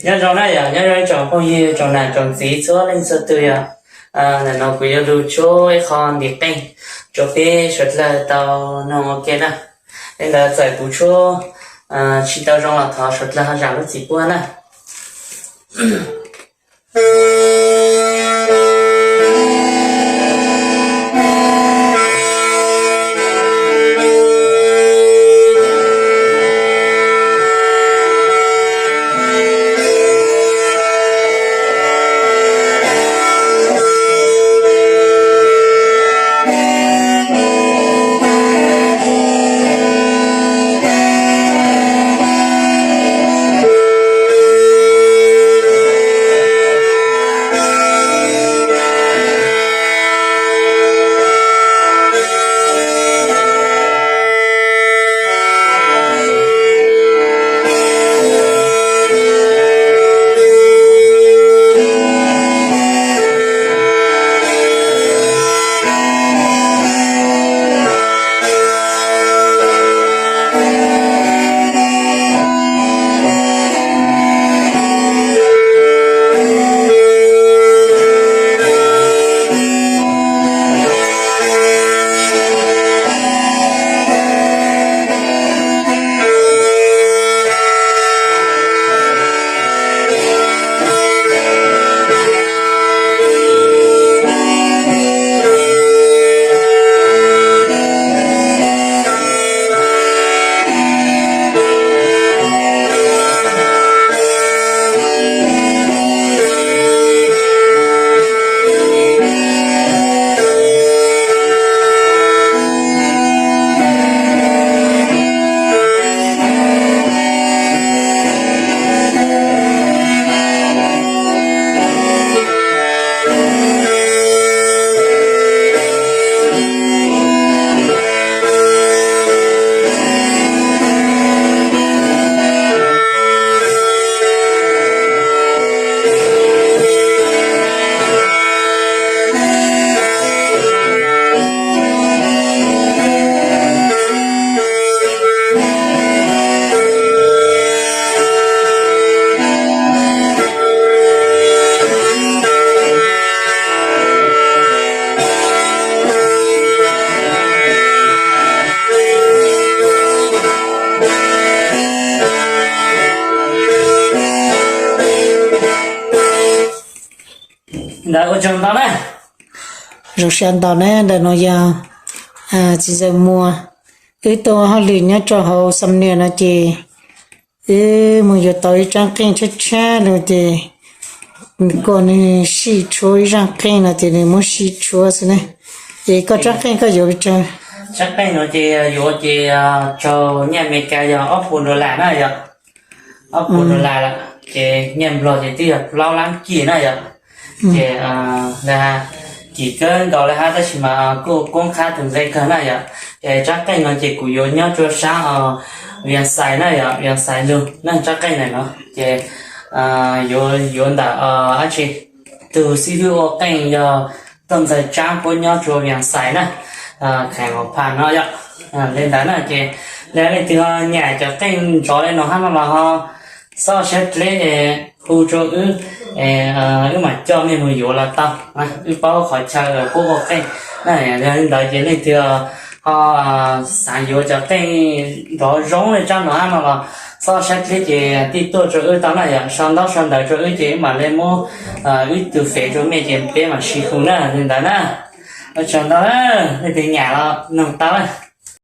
Nyob zoo na yom, nyob zoo ib tsoom phooj ywg tsoom nam tsoom txiv txhua leej txhua tus yom. Ntawm no kuv yuav lug tshuab ib qho ntiv qeej rua peb suav dlawg tau noog ua ke na. Le ntawd txawm kuv tshuab tsis tau zoo los thov suav dlawg ho zam lub txim pub na. Ntawd ua tsaug ntau na. Zoo siab ntau na, ntawm no yog txiv ntxawm Muas, wb tuaj hauj lwm nyob rau hauv Xam Nuas no ces wb mus yuav tau ib tsob qeej tshiab tshiab lug ces kom nws sij tshuab ib zaaj qeej no ces nws muab sij tshuab xwb ne. Ces koj tsob qeej koj yuav pes tsawg? Tsob qeej no ces yuav ces raug nyiaj Amelikas yog ob puas dollar na yom. Ob puas dollar lawm ces nyiaj Nplog ces twb yog plaub lab kij na yom. Ces kim kawg nkaus li hab tab sis mas kuj koob qhab tus nqe kawg na yom. Ces tsob qeej no ces kuv yuav nyob rua saab Vias Xais na yom, Vias Xais lug na tsob qeej na no. Ces yuav yuav ntawm dab tsi, tus xib hwb ua qeej yog Tooj Ntxawg Tsaab puab nyob rua Vias Xais na, Khais Huas Phas no yom. Li ntawd na ces le leej twg ho nyam cov qeej nrov le no hab no los ho xob saib dleb hu rua wb, wb mam coj mej mus yuav los tau. Wb paub qhov chaw puab ua qeej na. Yog li ntawd ces leej twg ho xav yuav cov qeej nrov zoo le tsob no hab no los xob saib dleb ces tij tuaj rua wb tau na yom. Sau ntaub sau ntawv rua wb ces wb mam le muab wb tug fev rua mej ces peb mam sib hu na. Li ntawd na, ua tsaug ntau, leej twg nyam los noog tau.